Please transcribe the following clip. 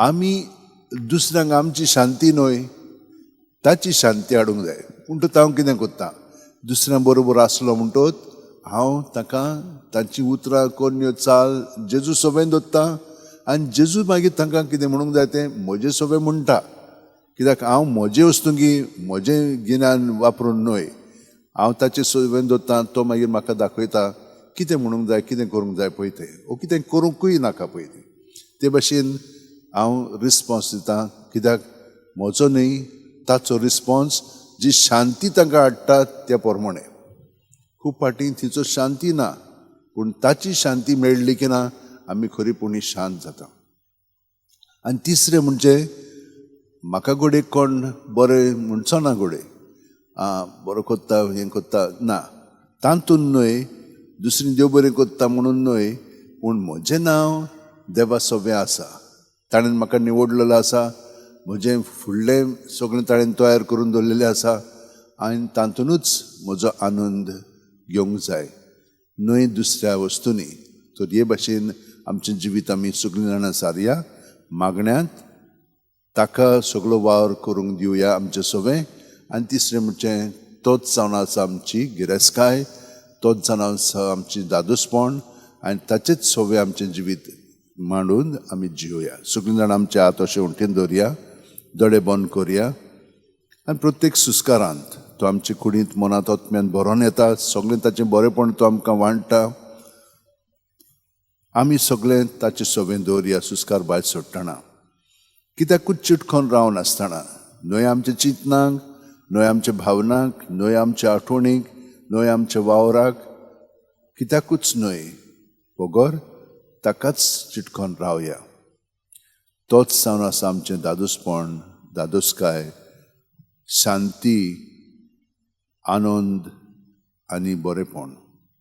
आमी दुसऱ्यांक आमची शांती न्हय, ताची शांती हाडूंक जाय. म्हणटकच हांव कितें करता, दुसऱ्यां बरोबर आसलो म्हणटकच हांव ताका तांची उतरां करण्यो चाल जेजू सोबेन दवरता आनी जेजू मागीर तांकां कितें म्हणूंक जाय तें म्हजे सोबें म्हणटा. कित्याक हांव म्हजे वस्तुंगी म्हजें गिन्यान वापरून न्हय, हांव ताचे सोबेन दवरता. तो मागीर म्हाका दाखयता कितें म्हणूंक जाय, कितें करूंक जाय पळय तें, ओ कितें करूंकूय नाका पळय तें. ते भाशेन हांव रिस्पोन्स दिता, कित्याक म्हजो न्हय, ताचो रिस्पोन्स जी शांती तांकां हाडटा त्या प्रमाणे. खूब फावटी तिचो शांती ना, पूण ताची शांती मेळ्ळी की ना, आमी खरीपणी शांत जाता. आनी तिसरें म्हणजे म्हाका घडये कोण बरें म्हणचो ना, घडये आं बरो कोत्ता, हें कोत्ता ना, तातूंत न्हय, दुसरी देव बरें कोत्ता म्हणून न्हय, पूण म्हजें नांव देवा सोबें आसा, ताणें म्हाका निवडलेलो आसा, म्हजें फुडलें सगळें ताणें तयार करून दवरलेलें आसा आनी तातूंतच म्हजो आनंद घेवंक जाय, न्हय दुसऱ्या वस्तूंनी. तर हे भाशेन आमचें जिवीत आमी सगळीं जाणां सारया मागण्यांत, ताका सगळो वावर करूंक दिवया आमचें सोबें. आनी तिसरें म्हणजे तोच जावन आसा आमची गिरेस्तकाय, तोच जावन आसा आमची दादोसपण आनी ताचेच सोबें आमचें जिवीत मांडून आमी जियोया. सगळीं जाणां आमचे हात अशें उंटेन दवरया, दोळे बंद करया आनी प्रत्येक सुस्कारांत तो आमचे कुडींत मनांत आत्म्यान भरोन येता, सगळें ताचें बरेंपण तो आमकां वांट्टा. आमी सगळें ताचे सोबें दवरया सुस्कार भायर सोडटना, कित्याकूच चिटकोन रावन आसतना, न्हय आमच्या चिंतनाक, न्हय आमच्या भावनाक, न्हय आमच्या आठवणीक, न्हय आमच्या वावराक, कित्याकूच न्हय, बगर ताकाच चिटकोन रावया. तोच जावन आसा आमचें दादोसपण, दादोसकाय, शांती, आनंद आनी बरेंपण.